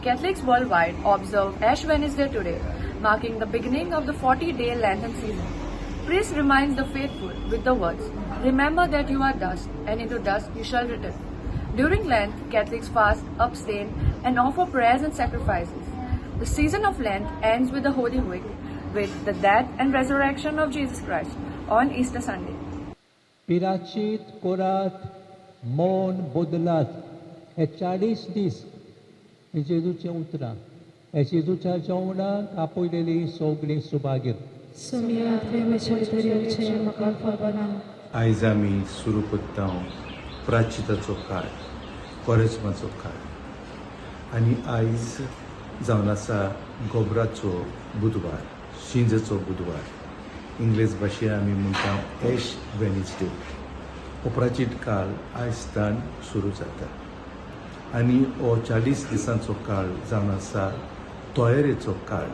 Catholics worldwide observe Ash Wednesday today, marking the beginning of the 40-day Lenten season. Priest reminds the faithful with the words, "Remember that you are dust, and into dust you shall return." During Lent, Catholics fast, abstain, and offer prayers and sacrifices. The season of Lent ends with the Holy Week, with the death and resurrection of Jesus Christ on Easter Sunday. पिराचीत कोरात, मौन बदलात, हे 40 दीस हे जेजूचें उतरां. हे जेजूच्या जेवणाक आपयलेली सगळीं सुभागीर. सोमया, तुवें म्हज्या भितर येवचें म्हाका फावना. आयज आमी सुरू करता प्राचिताचो काळ, कोरेस्माचो काळ आनी आयज जावन आसा गोबराचो बुधवार, शिंजेचो बुधवार. इंग्लीश भाशेन आमी म्हणटा एश वेनसडे. हो प्राचीत काळ आयज तान सुरू जाता आनी हो 40 दिसांचो काळ जावन आसा तयारेचो काळ.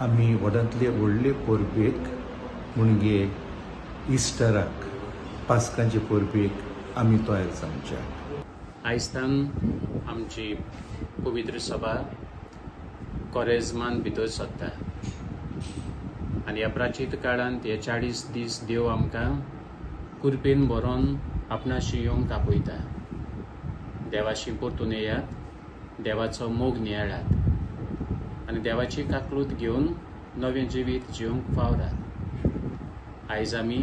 आमी व्हडांतले व्हडले परबेक म्हणजे इस्टराक, पास्कांचे परबेक आमी तयार जावचे. आयजतान आमची पवित्र सभा कोरेजमान भितर सरता आनी ह्या प्राचीत काळांत हे 40 दीस देव आमकां कुरपेन भरोन आपणाशी येवंक आपयता. देवाशी परतून येयात, देवाचो मोग नियाळात आनी देवाची काकलूत घेवन नवें जिवीत जिवंक फावरात. आयज आमी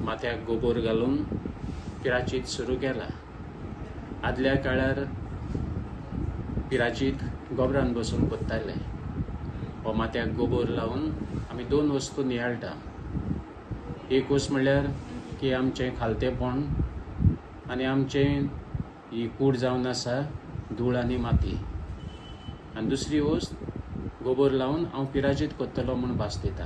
माथ्याक गोबोर घालून पिराचीत सुरू केला. आदल्या काळार पिराचीत गोबरान बसून कोत्ताले. हो माथ्याक गोबोर लावन आमी दोन वस्तू नियाळटा. एक वस्त म्हणल्यार की आमचें खालतेपण आनी आमचें ही कूड जावन आसा धूळ आनी माती, आनी दुसरी वस्त गोबोर लावन हांव पिराजीत कोत्तलो म्हूण भास दिता.